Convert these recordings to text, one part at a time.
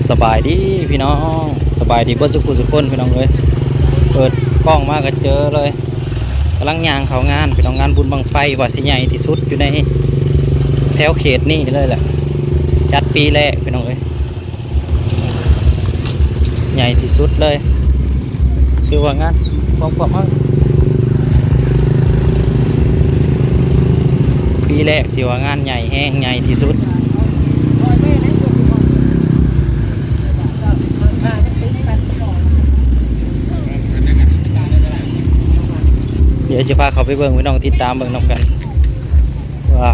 ສະບາຍດີພີ່ນ້ອງ ສະບາຍດີເບິດສູ່ຜູ້ສູ່ຄົນພີ່ນ້ອງເອີຍ. ເປີດກ້ອງມາກໍເຈີເລີຍ ກຳລັງຍ່າງເຂົ້າງານພີ່ນ້ອງ ງານບຸນບັ້ງໄຟວ່າຊິໃຫຍ່ທີ່ສຸດຢູ່ໃນແຖວເຂດນີ້ເລີຍແຫຼະ ຈັດປີແລກພີ່ນ້ອງເອີຍ. ໃຫຍ່ທີ່ສຸດເລີຍ ຖືວ່າງານຂອງພວກເຮົາ ປີແລກທີ່ວ່າງານໃຫຍ່ແຮງ ໃຫຍ່ທີ່ສຸດ. ດຽວຈະພາເຂົ້າໄປເບິ່ງ ພີ່ນ້ອງຕິດຕາມເບິ່ງນຳກັນ ວ່າ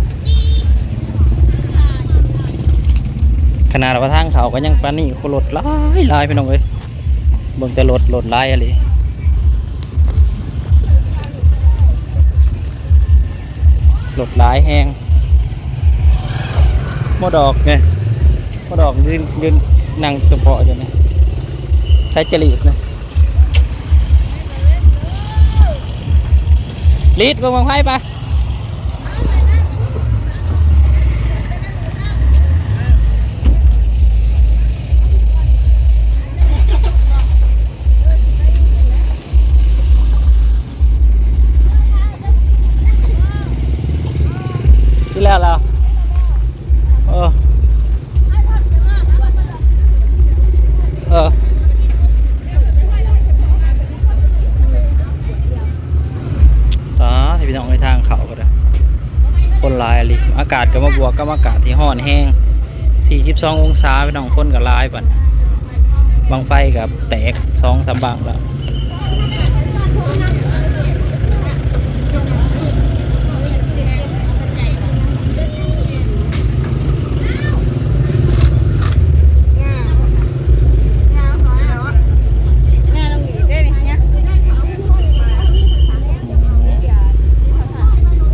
ຂະໜາດວ່າທາງເຂົ້າກໍຍັງປານນີ້ ໂອ້ ລົດຫຼາຍໆ ພີ່ນ້ອງເອີຍ. ເບິ່ງແຕ່ລົດ ລົດຫຼາຍອີ່ຫຼີ ລົດຫຼາຍແຮງ. ໝົດດອກນີ້ ໝົດດອກຢືນ ຢືນນັ່ງຈະເປາະຢູ່ນີ້ ໃຊ້ຈະຫຼີດນະ ຫຼີດເບິ່ງບັ້ງໄຟໄປ. ທີ່ແລ້ວແລ້ວ ເອີ ເອີ ຕາຍ ພີ່ນ້ອງເອີຍ ທາງເຂົ້າກໍໄດ້ ຄົນຫຼາຍອີ່ຫຼີ. ອາກາດກໍມາບວກກັບອາກາດທີ່ຮ້ອນແຮງ ສີ່ສິບສອງອົງສາ ພີ່ນ້ອງ ຄົນກໍຫຼາຍປານ ບັ້ງໄຟກໍແຕກສອງສາມບັ້ງແລ້ວ.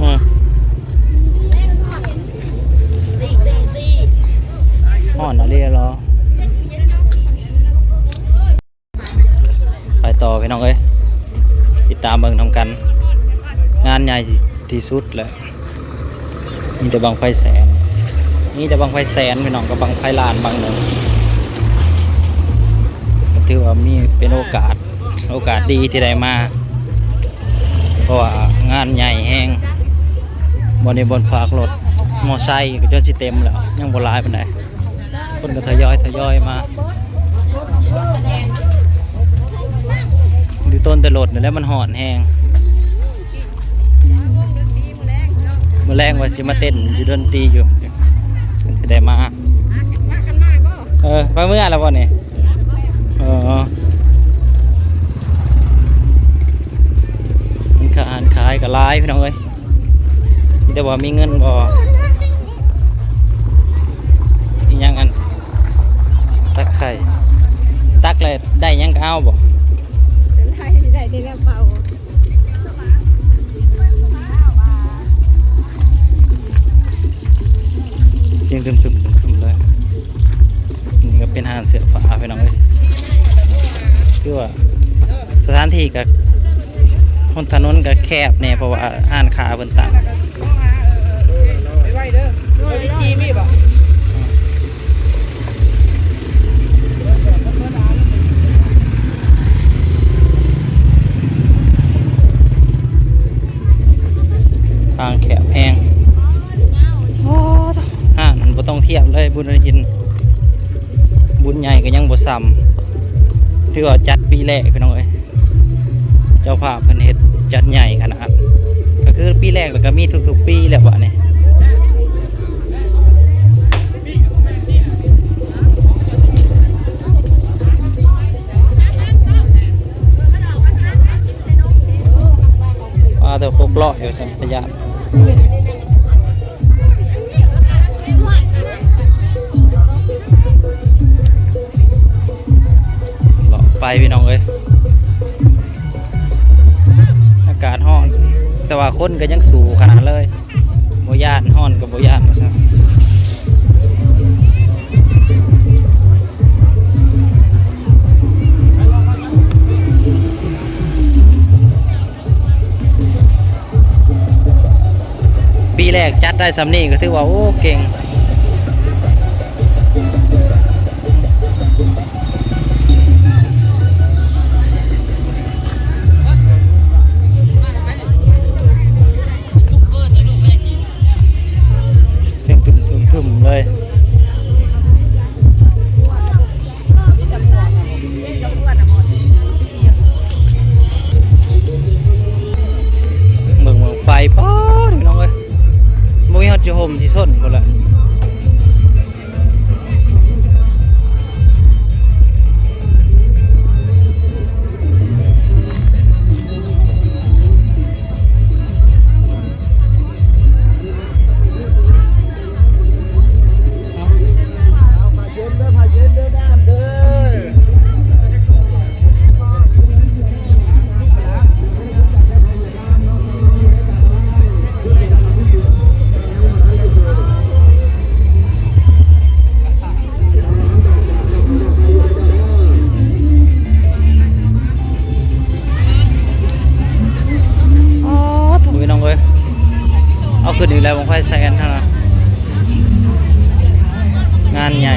ອືມ ຮ້ອນອີ່ຫຼີເນາະ. ໄປຕໍ່ພີ່ນ້ອງເອີຍ ຕິດຕາມເບິ່ງນຳກັນ ງານໃຫຍ່ທີ່ສຸດແຫຼະ ມີແຕ່ບັ້ງໄຟແສນ ມີແຕ່ບັ້ງໄຟແສນພີ່ນ້ອງ ກັບບັ້ງໄຟລ້ານບັ້ງໜຶ່ງ ກໍຖືວ່າມີເປັນໂອກາດ ໂອກາດດີທີ່ໄດ້ມາ ເພາະວ່າງານໃຫຍ່ແຮງ ບ່ອນນີ້ບ່ອນຝາກລົດມໍໄຊກໍຈົນຊິເຕັມແລ້ວ ຍັງບໍ່ຫຼາຍປານໃດ. ຄົນກໍທະຍອຍ ທະຍອຍມາ ຢູ່ຕົ້ນແຕ່ລົດນີ້ແຫຼະ ມັນຮ້ອນແຮງ. ມື້ແລງວ່າຊິມາເຕັ້ນຢູ່ດົນຕີຢູ່ ເພິ່ນຊິໄດ້ມາ. ເອີ ໄປເມືອແລ້ວບໍ່ນີ້? ເອີ ຮ້ານຄ້າຮ້ານຂາຍກໍຫຼາຍ ພີ່ນ້ອງເອີຍ. ມີແຕ່ວ່າມີເງິນບໍ່ ອີຫຍັງ ອັນ ຕັກໄຂ່ ຕັກແລ້ວໄດ້ຫຍັງກໍເອົາບໍ່? ໄດ້ ໄດ້ແຕ່ແນວເປົ່າ. ສຽງຕຶມໆໆໆ ເລີຍ. ນີ້ກໍເປັນຮ້ານເສື້ອຜ້າ ພີ່ນ້ອງເອີຍ ຄືວ່າສະຖານທີ່ກໍ ຫົນຖະໜົນກໍແຄບແດ່ ເພາະວ່າຮ້ານຄ້າເພິ່ນຕັ້ງ ໄວໆເດີ ໄວໆເດີ. ທາງແຄບແຮງ ໂອ້ ຮ້ານມັນບໍ່ຕ້ອງທຽບເລີຍ ບຸນກະຖິນ ບຸນໃຫຍ່ກໍຍັງບໍ່ສ່ຳ ຖືວ່າຈັດປີແລກ ພີ່ນ້ອງເອີຍ. ເຈົ້າພາບເພິ່ນເຮັດຈັດໃຫຍ່ຂະໜາດ ກໍຄືປີແລກ ແລ້ວກໍມີທຸກໆປີແຫຼະບາດນີ້. ວ່າແຕ່ຫົກຮ້ອຍວ່າຊັ້ນ ຕາຢ້ານ. ເລາະໄປ ພີ່ນ້ອງເອີຍ ອາກາດຮ້ອນ ແຕ່ວ່າຄົນກໍຍັງສູ້ຂະໜາດເລີຍ ບໍ່ຢ້ານ ຮ້ອນກໍບໍ່ຢ້ານວ່າຊັ້ນ. ປີແລກຈັດໄດ້ສ່ຳນີ້ກໍຖືວ່າ ໂອ້ ເກັ່ງ. ໃຫຍ່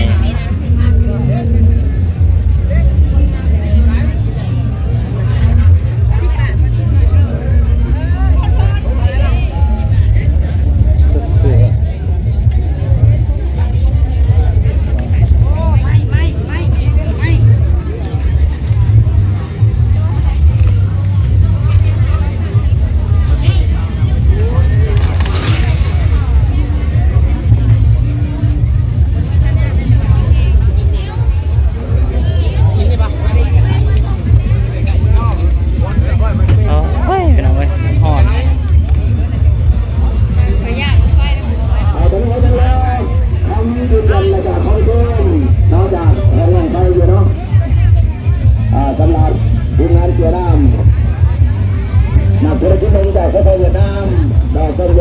ໂອ້ຍ ພີ່ນ້ອງເອີຍ ຮ້ອນ. ເອົາເຖິງແລ້ວ ຄຳຢືນຢັນ ແລະກະຄອນເຟີມ ນອກຈາກແຂວງໄປຢູ່ເນາະ. ອ່າ ສຳລັບທີມງານເສືອນ້ຳ ນັກທຸລະກິດໜຸ່ມຈາກປະເທດຫວຽດນາມ ດາວຊອນເຢ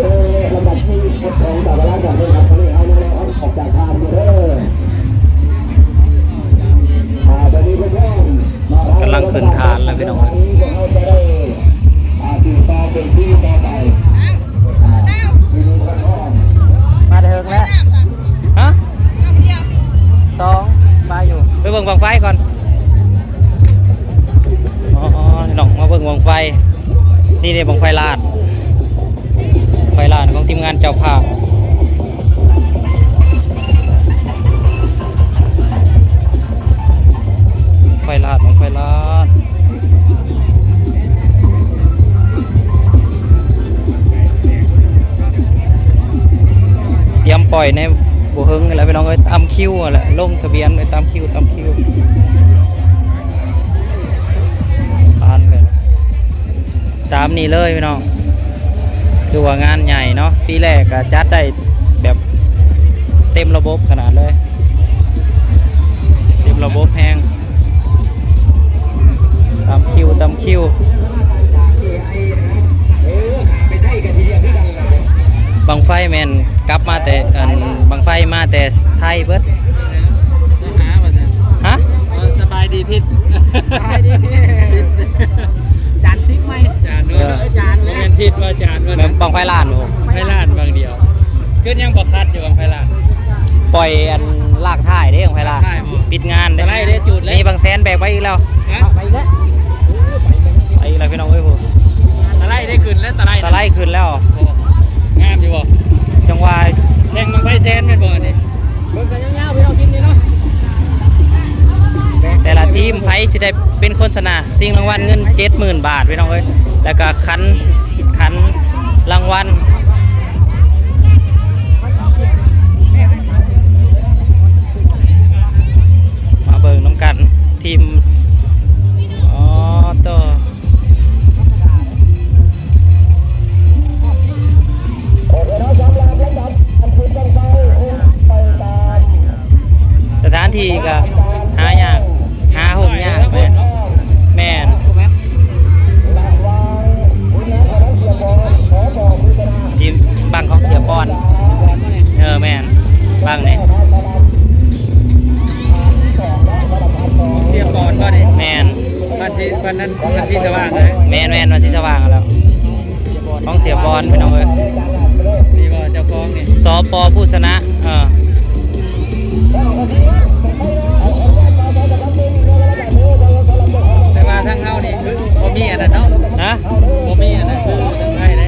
ລຳດັບທີຂອງຈັບເວລາຈາກນີ້ ເຮົາມາແລ້ວ ອອກຈາກທ່ານຢູ່ເດີ. ອ່າ ຕອນນີ້ເພິ່ນກຳລັງຂຶ້ນທ່ານແລ້ວ ພີ່ນ້ອງເອີຍ. ເຮົາຈະໄດ້ ອ່າ ສືບຕໍ່ເປັນທີມຕໍ່ໄປ. ມາແຕ່ເຫິງແລ້ວ ຮະ ສອງ ມາຢູ່ ໄປເບິ່ງບັ້ງໄຟກ່ອນ. ອໍ ພີ່ນ້ອງ ມາເບິ່ງບັ້ງໄຟ ນີ້ເດ້ ບັ້ງໄຟລ້ານ ບັ້ງໄຟລ້ານຂອງທີມງານເຈົ້າພາບ. ໄຟລາດ ບັ້ງໄຟລາດ ຕຽມປ່ອຍໃນບໍ່ເຫິງນີ້ແຫຼະ ພີ່ນ້ອງເອີຍ. ຕາມຄິວຫັ້ນແຫຼະ ລົງທະບຽນໄປຕາມຄິວ ຕາມຄິວ ຜ່ານໄປ. ຕາມນີ້ເລີຍພີ່ນ້ອງ ຄືວ່າງານໃຫຍ່ເນາະ ປີແລກກະຈັດໄດ້ແບບເຕັມລະບົບຂະໜາດເລີຍ ເຕັມລະບົບແຮງ ຕາມຄິວ ຕາມຄິວ. ບັ້ງໄຟແມ່ນກັບມາແຕ່ ອັນ ບັ້ງໄຟມາແຕ່ໄທເບິດ. ຫາວ່າຊັ້ນ ຮະ ເອີ ສະບາຍດີທິດ ສະບາຍດີທິດ ຈານຊິງໃໝ່ ຈານ ເອີ ເອີ ຈານ ບໍ່ແມ່ນທິດວ່າຈານວ່າ ແມ່ນບັ້ງໄຟລ້ານບໍ່? ໄຟລ້ານບັ້ງດຽວ ຄືຍັງບໍ່ຄັດຢູ່ບັ້ງໄຟລ້ານ ປ່ອຍອັນລາກທ້າຍເດ້ບັ້ງໄຟລ້ານ ລາກທ້າຍບໍ່? ປິດງານເດ້ ຕະໄລເດ້ ຈູດເລີຍ ມີບັ້ງແສນແບກໄປອີກແລ້ວ ຮະ ໄປອີກແລ້ວ ໄປອີກແລ້ວ ພີ່ນ້ອງເອີຍ ຕະໄລໄດ້ຂຶ້ນແລ້ວ ຕະໄລ ຕະໄລຂຶ້ນແລ້ວ ໂອ້ ງາມຢູ່ບໍ່? ຈັ່ງວ່າແຂ່ງບັ້ງໄຟແສນແມ່ນບໍ່ອັນນີ້? ເບິ່ງກັນຍາວໆ ພີ່ນ້ອງ ຄລິບນີ້ເນາະ ແຕ່ລະທີມໃຜຊິໄດ້ເປັນຄົນຊະນະ ຊິງລາງວັນເງິນເຈັດໝື່ນບາດ ພີ່ນ້ອງເອີຍ ແລ້ວກະຂັນ ຂັນລາງວັນ ມາເບິ່ງນຳກັນ ທີມ ອໍ ໂຕ ສະຖານທີ່ກະຫາຍາກ ຫາໂຮມຍາກ ແມ່ນ ແມ່ນ ທີມບັ້ງຂອງເສຍປອນ ເອີ ແມ່ນ ບັ້ງນີ້ ເສຍປອນບໍ່ນີ້? ແມ່ນ ບ້ານສີ ບ້ານນັ້ນ ບ້ານສີສະຫວ່າງເລີຍ ແມ່ນໆ ບ້ານສີສະຫວ່າງແລ້ວ ຂອງເສຍບອນ ພີ່ນ້ອງເອີຍ ນີ້ບໍ່ເຈົ້າຂອງນີ້ ສປ ຜູ້ຊະນະ ເອີ ແຕ່ວ່າທາງເຮົານີ້ຄືບໍ່ມີອັນນັ້ນເນາະ ຮະ ບໍ່ມີອັນນັ້ນຄືໄດ້ເດ້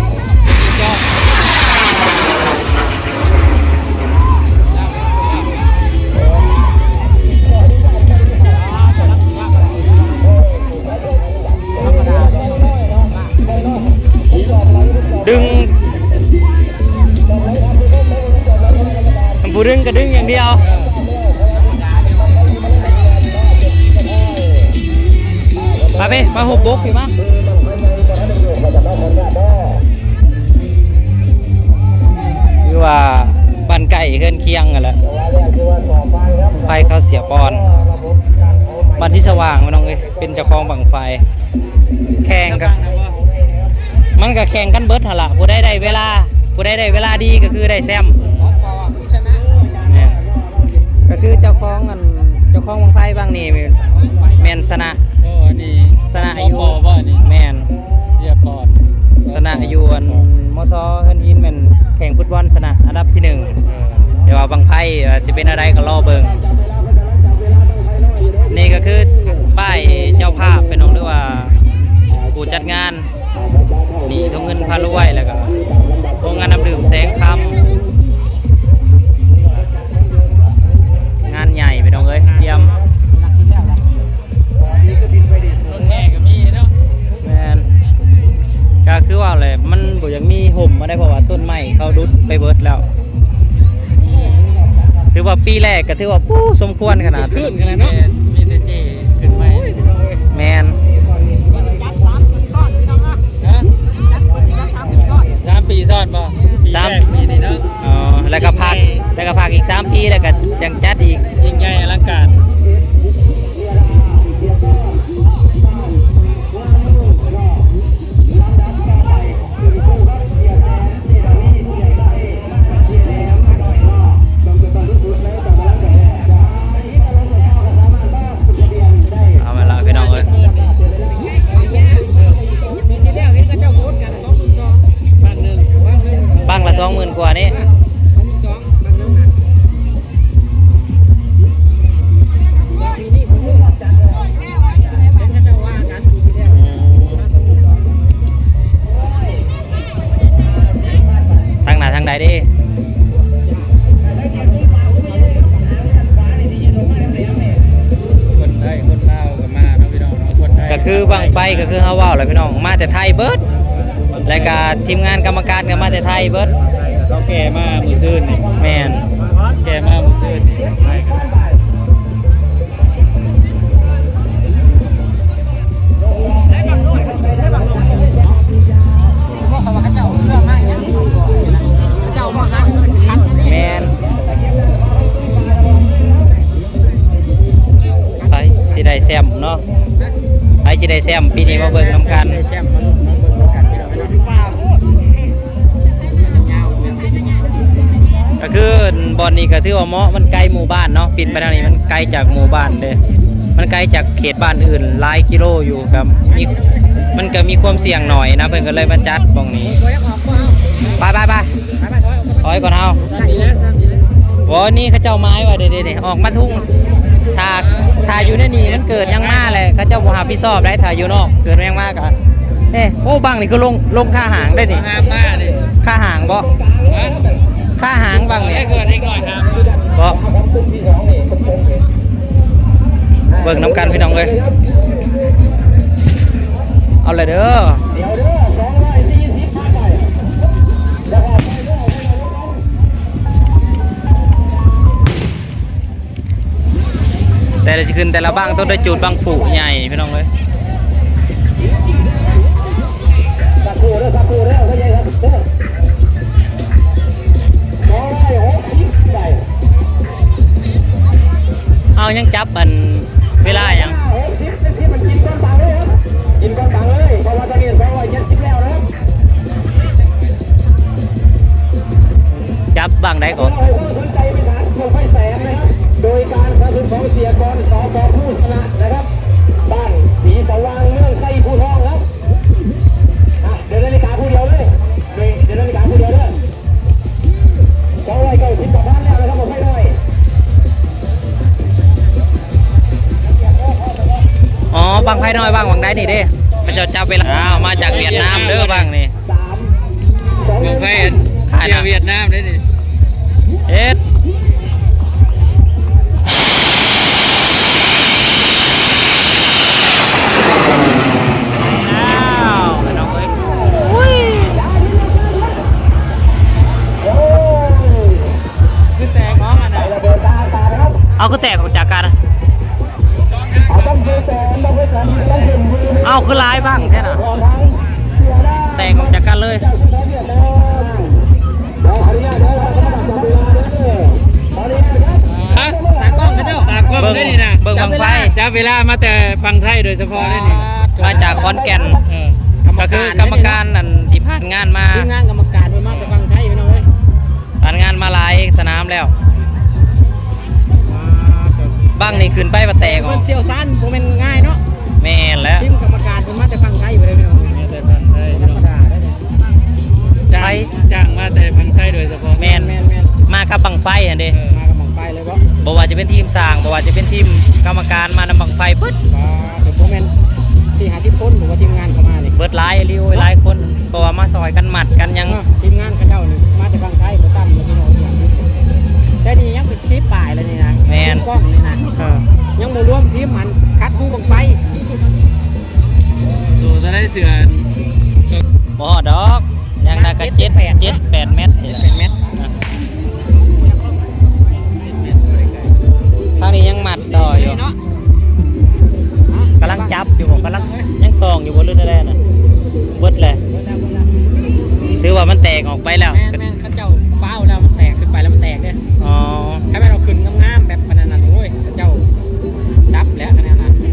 ດຶງ ຜູ້ດຶງກະດຶງຢ່າງດຽວ ມາເພ ມາໂຮມບົກພີ້ມາ. ຄືວ່າບ້ານໃກ້ເຮືອນຄຽງຫັ້ນແຫຼະ ໄຟເຂົາເສຍປອນ ບ້ານສີສະຫວ່າງ ພີ່ນ້ອງເອີຍ ເປັນເຈົ້າຂອງບັ້ງໄຟ ແຂ່ງກັນ ມັນກະແຂ່ງກັນເບິດຫັ້ນລະ ຜູ້ໃດໄດ້ເວລາ ຜູ້ໃດໄດ້ເວລາດີກະຄືໄດ້ແຊມ ແມ່ນ ກະຄືເຈົ້າຂອງອັນ ເຈົ້າຂອງບັ້ງໄຟບັ້ງນີ້ແມ່ນຊະນະ ໂອ້ ອັນນີ້ຊະນະຢູ່ ສປ ບໍ່ນີ້ ແມ່ນ ເສຍປອນ ຊະນະຢູ່ອັນ ມສ ເຮືອນຫີນແມ່ນແຂ່ງຟຸດບອນຊະນະອັນດັບທີໜຶ່ງ ເອີ ແຕ່ວ່າບັ້ງໄຟ ເອີ ຊິເປັນແນວໃດກໍລໍເບິ່ງ. ນີ້ກໍຄືປ້າຍເຈົ້າພາບ ພີ່ນ້ອງ ຫຼືວ່າຜູ້ຈັດງານ ນີ້ ທົ່ງເງິນພາລວຍ ແລ້ວກໍໂຮງງານນ້ຳດື່ມແສງຄຳ. ງານໃຫຍ່ ພີ່ນ້ອງເອີຍ ຕຽມ ລົດແຫ່ກໍມີເນາະ. ແມ່ນ ກໍຄືວ່າແຫຼະ ມັນບໍ່ຢາກມີຮົ່ມມາໄດ້ ເພາະວ່າຕົ້ນໄມ້ເຂົາດຸດໄປເບິດແລ້ວ. ຖືວ່າປີແລກກໍຖືວ່າ ໂອ້ ສົມຄວນຂະໜາດ ຄືນຂະໜາດເນາະ. ແມ່ນ ມີແຕ່ເຈ້ຂຶ້ນໃໝ່ ພີ່ນ້ອງເອີຍ. ແມ່ນ ຈັດສາມປີຊ້ອນ ພີ່ນ້ອງເອີຍ. ຮະ ຈັດ ຈັດສາມປີຊ້ອນ ສາມປີຊ້ອນບໍ່? ປີແລກ ສາມ ປີນີ້ເນາະ. ອໍ ແລ້ວກໍພັກ ແລ້ວກໍພັກອີກສາມປີ ແລ້ວກໍຈັ່ງຈັດອີກ ຍິ່ງໃຫຍ່ອະລັງການ. ເອົາແມ່ນລະ ພີ່ນ້ອງເອີຍ ບັ້ງລະສອງໝື່ນກວ່ານີ້. ທາງໜ້າທາງໃດເດ້? ຄົນໄທຄົນລາວກໍມາເນາະ ພີ່ນ້ອງເນາະ. ຄົນໄທ ກໍຄືບັ້ງໄຟ ກໍຄືເຮົາເວົ້າແຫຼະ ພີ່ນ້ອງ ມາແຕ່ໄທເບິດ. ແລ້ວກໍທີມງານກຳມະການກໍມາແຕ່ໄທເບິດ. ເຂົາແກ່ມາມື້ຊືນນີ້. ແມ່ນ ແກ່ມາມື້ຊືນນີ້. ແມ່ນ ໃຜຊິໄດ້ແຊ້ມເນາະ ໃຜຊິໄດ້ແຊ້ມປີນີ້ ມາເບິ່ງນຳກັນ. ກໍຄືບ່ອນນີ້ກໍຖືວ່າເໝາະ ມັນໄກໝູ່ບ້ານເນາະ ປິ່ນໄປທາງນີ້ມັນໄກຈາກໝູ່ບ້ານເດ້ ມັນໄກຈາກເຂດບ້ານອື່ນຫຼາຍກິໂລຢູ່. ກໍມີ ມັນກໍມີຄວາມສ່ຽງໜ້ອຍນະ ເພິ່ນກໍເລີຍມາຈັດໝ່ອງນີ້. ໄປໆໆ ຖອຍກ່ອນເຮົາ. ບໍ່ ນີ້ເຂົາເຈົ້າໝາຍວ່າເດ້ໆ ອອກມາທຸ່ງ ຖ້າ ຖ້າຢູ່ໃນນີ້ມັນເກີດຫຍັງມາແຫຼະ ເຂົາເຈົ້າບໍ່ຮັບຜິດຊອບໄດ໋. ຖ້າຢູ່ນອກເກີດຫຍັງມາກໍ ເອີ ໂອ້ ບັ້ງນີ້ຄືລົງ ລົງຄາຫາງໄດ໋ນີ້. ຫາມມານີ້ ຄາຫາງບໍ່? ຮະ? ຄາຫາງບັ້ງນີ້ ໃຫ້ເກີດເດັກນ້ອຍຫາມ. ບໍ່ ເບິ່ງນຳກັນ ພີ່ນ້ອງເອີຍ. ເອົາລະເດີ ແຕ່ລະຊິຂຶ້ນແຕ່ລະບັ້ງຕ້ອງໄດ້ຈູດບັ້ງຜຸໃຫຍ່ ພີ່ນ້ອງເອີຍ. ສັກຄູ່ເດີ ສັກຄູ່ເດີ ພໍ່ໃຫຍ່ ສັກຄູ່ເດີ ສອງຮ້ອຍຫົກສິບໄດ້. ເອົາ ຍັງຈັບອັນເວລາຫຍັງ? ຫົກສິບ ເຈັດສິບ ມັນກິນກ່ອນບັ້ງເລີຍ ກິນກ່ອນບັ້ງເລີຍ ເພາະວ່າຕອນນີ້ສອງຮ້ອຍເຈັດສິບແລ້ວນະ. ຈັບບັ້ງໃດກໍ ໃຫ້ຄວາມສົນໃຈໄປຫາບັ້ງໄຟແສນນະຄັບ ໂດຍການສະໜັບສະໜູນຂອງເສຍກອນ ສກ ຜູ້ຊະນະນະຄັບ ບ້ານສີສະຫວ່າງ ເມືອງໄຊພູທອງຄັບ. ອ່ະ ເດີນນາລິກາຜູ້ດຽວເລີຍ ເດີນນາລິກາຜູ້ດຽວເດີ ສອງຮ້ອຍເກົ້າສິບກວ່າພັນແລ້ວນະຄັບ ບັ້ງໄຟນ້ອຍ. ອໍ ບັ້ງໄຟນ້ອຍບັ້ງ ບັ້ງໃດນີ້ເດ້ ເຂົາເຈົ້າຈັບເວລາ. ອ້າວ ມາຈາກຫວຽດນາມເດີບັ້ງນີ້. ບັ້ງໄຟອັນ ເຊຍຫວຽດນາມເດ້ນີ້ ເຮັດ. ອ້າວ ພີ່ນ້ອງເອີຍ ຄືແຕກອອກອັນນະ ເອົາ ຄືແຕກອອກຈາກກັນ. ເອົາ ຄືຫຼາຍບັ້ງແທ້ນະ ແຕກອອກຈາກກັນເລີຍ. ຮະ? ຕາກ້ອງເຂົາເຈົ້າ ຕາກ້ອງເດ້ນີ້ນະ ເບິ່ງບັ້ງໄຟ ຈັບເວລາ ຈັບເວລາມາແຕ່ຝັ່ງໄທໂດຍສະເພາະເດ້ນີ້ ມາຈາກຂອນແກ່ນ. ເອີ ກໍຄືກຳມະການອັນທີ່ຜ່ານງານມາ ທີມງານກຳມະການເພິ່ນມາແຕ່ຝັ່ງໄທ ພີ່ນ້ອງເອີຍ. ຜ່ານງານມາຫຼາຍສະໜາມແລ້ວ ບັ້ງນີ້ຂຶ້ນໄປວ່າແຕກອອກ. ເພິ່ນຊ່ຽວຊານບໍ່ແມ່ນງ່າຍເນາະ. ແມ່ນແລ້ວ ທີມກຳມະການເພິ່ນມາແຕ່ຝັ່ງໄທບໍ່ໄດ້ພີ່ນ້ອງ ມາແຕ່ຝັ່ງໄທ ທຳມະດາເດ້ ຈ້າງ ໄປ ຈ້າງມາແຕ່ຝັ່ງໄທໂດຍສະເພາະ. ແມ່ນ ແມ່ນໆ. ມາກັບບັ້ງໄຟຫັ້ນເດ້ ເອີ ມາກັບບັ້ງໄຟເລີຍບໍ່? ບໍ່ວ່າຈະເປັນທີມສ້າງ ບໍ່ວ່າຈະເປັນທີມກຳມະການ ມານຳບັ້ງໄฟເບິດ. ວ້າ ໂອ້ ບໍ່ແມ່ນສີ່ຫ້າສິບຄົນ ຫຼືວ່າທີມງານເຂົ້າມານີ້ ເບິດຫຼາຍອີ່ຫຼີ ໂອ້ຍ ຫຼາຍຄົນ ເພາະວ່າມາຊ່ອຍກັນມັດກັນຫຍັງ. ເອີ ທີມງານເຂົາເຈົ້ານີ້ມາແຕ່ຝັ່ງໄທບໍ່ຕ່ຳເລີຍພີ່ນ້ອງ ແຕ່ນີ້ຍັງເປັນສິບປາຍແລ້ວນີ້ນະ. ແມ່ນ ທີມກ້ອງນີ້ນະ ເອີ ຍັງບໍ່ລວມທີມອັນຂັດຮູບັ້ງໄຟ. ໂຕເທົ່າໃດເສື້ອ? ບໍ່ຮອດດອກ ຢ່າງໜ້າກໍເຈັດ ເຈັດແປດແມັດນີ້ແຫຼະ ເຈັດແປດແມັດ. ທາງນີ້ຍັງມັດຕໍ່ຢູ່ ກຳລັງຈັບຢູ່ບໍ່? ກຳລັງ ຍັງສ່ອງຢູ່ບໍ່ ຫຼືແນວໃດນະ? ເບິດແຫຼະ ຖືວ່າມັນແຕກອອກໄປແລ້ວ. ແມ່ນໆ ເຂົາເຈົ້າຟ້າວແລ້ວ ມັນແຕກ ຂຶ້ນໄປແລ້ວມັນແຕກເດ້. ອໍ ຖ້າແມ່ນເອົາຂຶ້ນງາມໆ ແບບປານນັ້ນນະ ໂອ້ຍ ເຂົາເຈົ້າຈັບແລ້ວ ຄັນແນວນັ້ນ. ພີ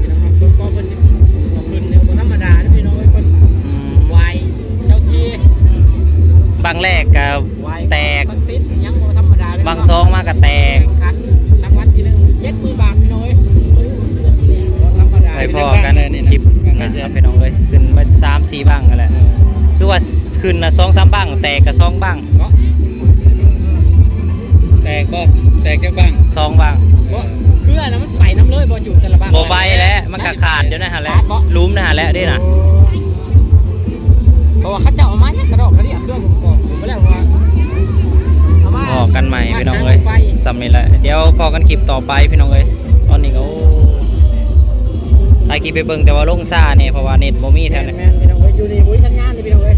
່ນ້ອງເນາະ ເພິ່ນກໍເພິ່ນຊິເອົາຂຶ້ນນີ້ບໍ່ທຳມະດາເດ້ພີ່ນ້ອງເອີຍ ເພິ່ນ ອືມ ໄຫວ້ເຈົ້າທີ່. ບັ້ງແລກກໍແຕກ ສັກສິດຍັງບໍ່ທຳມະດາເດ້ ບັ້ງສອງມາກໍແຕກ ແຂ່ງຂັນລາງວັນທີໜຶ່ງ ເຈັດໝື່ນບາດພີ່ນ້ອງເອີຍ ບໍ່ທຳມະດາ. ໄປພໍ້ກັນຄລິບໜ້າພີ່ນ້ອງເອີຍ ຂຶ້ນໄປສາມສີ່ບັ້ງຫັ້ນແຫຼະ ເອີ ຄືວ່າຂຶ້ນນະສອງສາມບັ້ງ ແຕກກໍສອງບັ້ງ. ເນາະ ແຕກບໍ່? ແຕກຈັກບັ້ງ? ສອງບັ້ງ. ບໍ່ ເຄືອນະມັນໄປນຳເລີຍບໍ່? ຈູດແຕ່ລະບັ້ງ ບໍ່ໄປແຫຼະ ມັນກະຂາດຢູ່ໃນຫັ້ນແຫຼະ ຂາດບໍ່? ຫຼຸມໃນຫັ້ນແຫຼະເດ້ນະ. ເພາະວ່າເຂົາເຈົ້າເອົາມາຍັງກະດອກກະເດຍເຄືອບໍ່ອອກ ບໍ່ແລ້ວວ່າເອົາມາ ພໍ້ກັນໃໝ່ພີ່ນ້ອງເອີຍ ສ່ຳນີ້ແຫຼະ ດຽວພໍ້ກັນຄລິບຕໍ່ໄປພີ່ນ້ອງເອີຍ. ຕອນນີ້ກໍ ໂອ້ ຖ່າຍຄລິບໄປເບິ່ງ ແຕ່ວ່າລົງຊ້າແດ່ ເພາະວ່າເນັດບໍ່ມີແຖວນີ້ ແມ່ນໆ ພີ່ນ້ອງເອີຍ ຢູ່ນີ້ບໍ່ມີສັນຍານເດ້ພີ່ນ້ອງເອີຍ.